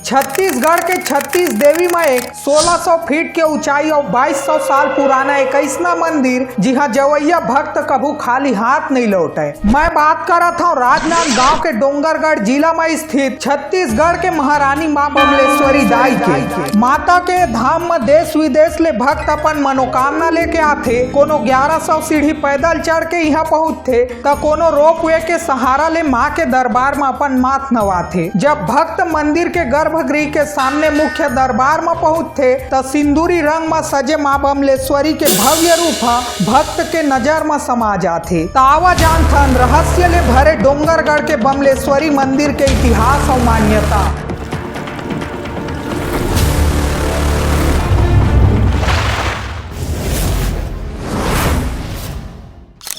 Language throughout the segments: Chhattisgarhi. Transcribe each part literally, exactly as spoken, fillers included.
छत्तीसगढ़ के छत्तीस देवी म एक सोलह सौ फीट के ऊंचाई अउ बाईस सौ साल पुराना एक अइसना मंदिर, जिहां जवैया भक्त कभू खाली हाथ नइ लौटय। मैं बात करत हंव राजनांदगांव के डोंगरगढ़ जिला म स्थित छत्तीसगढ़ के महारानी मां बमलेश्वरी दाई के। माता के धाम म देश विदेश ले भक्त अपन मनोकामना लेके आथे। कोनो ग्यारह सौ सीढ़ी पैदल चढ़ के इहां पहुंचथे, त कोनो रोपवे के सहारा ले मां के दरबार म अपन माथ नवाथे। जब भक्त मंदिर के गर्भगृह के सामने मुख्य दरबार म पहुंचथे, त सिंदूरी रंग म सजे मां बमलेश्वरी के भव्य रूप ह भक्त के नजर म समा जाथे। त आवा जानथन रहस्य ले भरे डोंगरगढ़ के बमलेश्वरी मंदिर के इतिहास अउ मान्यता।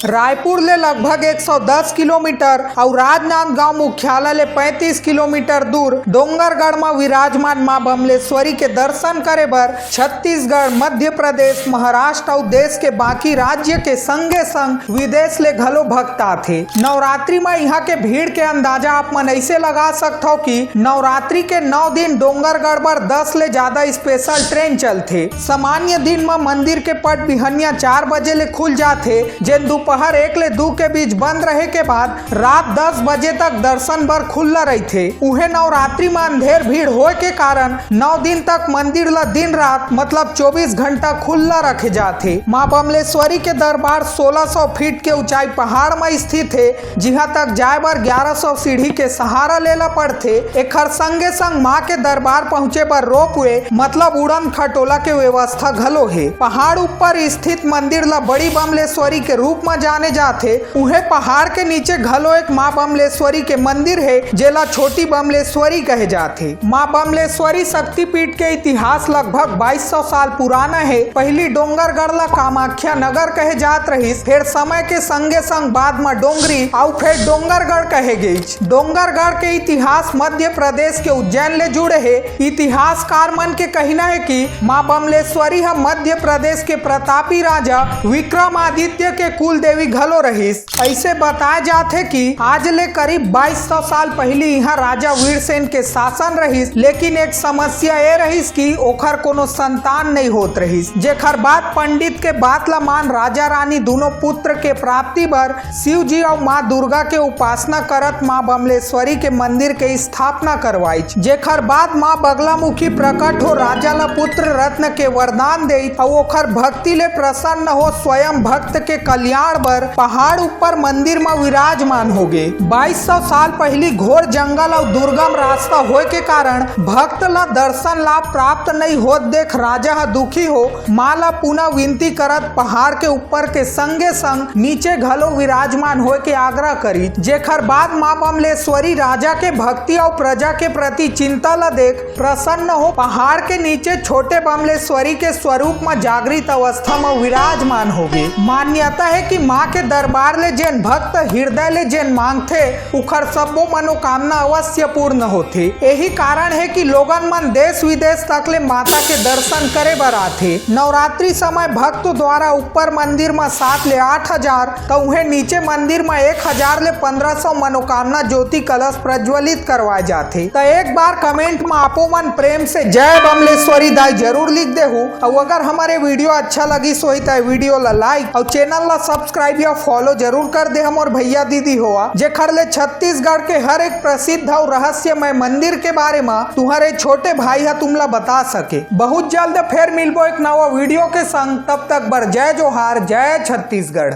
रायपुर ले लगभग एक सौ दस किलोमीटर अउ राजनांदगांव मुख्यालय ले पैंतीस किलोमीटर दूर डोंगरगढ़ म विराजमान मां बमलेश्वरी के दर्शन करे बर छत्तीसगढ़, मध्य प्रदेश, महाराष्ट्र अउ देश के बाकी राज्य के संगे संग विदेश ले घलो भक्त आथे। नवरात्रि म इहां के भीड़ के अंदाजा आप मन अइसे लगा सकथव कि नवरात्रि के नौ दिन डोंगरगढ़ बर दस ले ज्यादा स्पेशल ट्रेन चलथे। सामान्य दिन म मंदिर के पट बिहनिया चार बजे ले खुल जाथे, जेन दोपहर एक ले दू के बीच बंद रहे के बाद रात दस बजे तक दर्शन बर खुल्ला रहिथे। उहे नवरात्रि म अंधेर भीड़ होए के कारण नौ दिन तक मंदिर ल दिन रात मतलब चौबीस घंटा खुल्ला रखे जाथे। मां बमलेश्वरी के दरबार सोलह सौ फीट के ऊंचाई पहाड़ म स्थित हे, जिहां तक जाए बर ग्यारह सौ सीढ़ी के सहारा लेला पड़थे। एखर संगे संग मां के दरबार पहुंचे बर रोपवे मतलब उड़न खटोला के व्यवस्था घलो हे। पहाड़ ऊपर स्थित मंदिर ल बड़ी बमलेश्वरी के रूप म जाने जाथे। उहे पहाड़ के नीचे घलो एक मां बमलेश्वरी के मंदिर हे, जेला छोटी बमलेश्वरी कहे जाथे। मां बमलेश्वरी शक्तिपीठ के इतिहास लगभग बाईस सौ साल पुराना हे। पहिली डोंगरगढ़ ला कामाख्या नगर कहे जात रहिस, फेर समय के संगे संग बाद म डोंगरी अउ फेर डोंगरगढ़ कहे गईच। डोंगरगढ़ के इतिहास मध्य प्रदेश के उज्जैन ले जुड़े हे। इतिहासकार मन के कहिना हे कि मां बमलेश्वरी ह मध्य प्रदेश के प्रतापी राजा विक्रमादित्य के कुल देवी घलो रहिस। अइसे बताए जाथे कि आज ले करीब बाईस सौ साल पहिली इहां राजा वीरसेन के शासन रहिस, लेकिन एक समस्या ए रहिस कि ओखर कोनो संतान नइ होत रहिस, जेखर बाद पंडित के बात ल मान राजा रानी दूनों पुत्र के प्राप्ति बर शिव जी अउ मां दुर्गा के उपासना करत मां बमलेश्वरी के मंदिर के स्थापना करवाइच, जेखर बाद मां बगलामुखी प्रकट हो राजा ल पुत्र रत्न के वरदान देई अउ ओखर भक्ति ले प्रसन्न हो स्वयं भक्त के कल्याण बर पहाड़ ऊपर मंदिर म विराजमान होगे। बाईस सौ साल पहिली घोर जंगल अउ दुर्गम रास्ता होए के कारण भक्त ल दर्शन लाभ प्राप्त नइ होत देख राजा ह दुखी हो मां ल पुनः विनती करत पहाड़ के ऊपर के संगे संग नीचे घलो विराजमान होए के आग्रह करी, जेखर बाद मां बमलेश्वरी राजा के भक्ति अउ प्रजा के प्रति चिंता ल देख प्रसन्न हो पहाड़ के नीचे छोटे बमलेश्वरी के स्वरूप म जागृत अवस्था म विराजमान होगे। मान्यता हे कि मां के दरबार ले जेन भक्त हृदय ले जेन मांगथे, उखर सब्बो मनोकामना अवश्य पूर्ण होथे। एही कारण हे कि लोगन मन देश विदेश तक ले माता के दर्शन करे बर आथे। नवरात्रि समय भक्त द्वारा ऊपर मंदिर म सात ले आठ हजार, त उहें नीचे मंदिर म एक हजार ले पंद्रह सौ मनोकामना ज्योति कलश प्रज्वलित करवाए जाथे। त एक बार comment म आपो मन प्रेम से जय बमलेश्वरी दाई जरूर लिख देहू। अउ अगर हमर ए video अच्छा लगिस होही त ए video ला like अउ channel ला subscribe या follow जरूर कर देहा मोर भैया दीदी होवा, जेखर ले छत्तीसगढ़ के हर एक प्रसिद्ध अउ रहस्यमय मंदिर के बारे म तुहर ए छोटे भाई ह तुमला बता सके। बहुत जल्द फेर मिलबो एक नवा video के संग, तब तक बर जय जोहार, जय छत्तीसगढ़।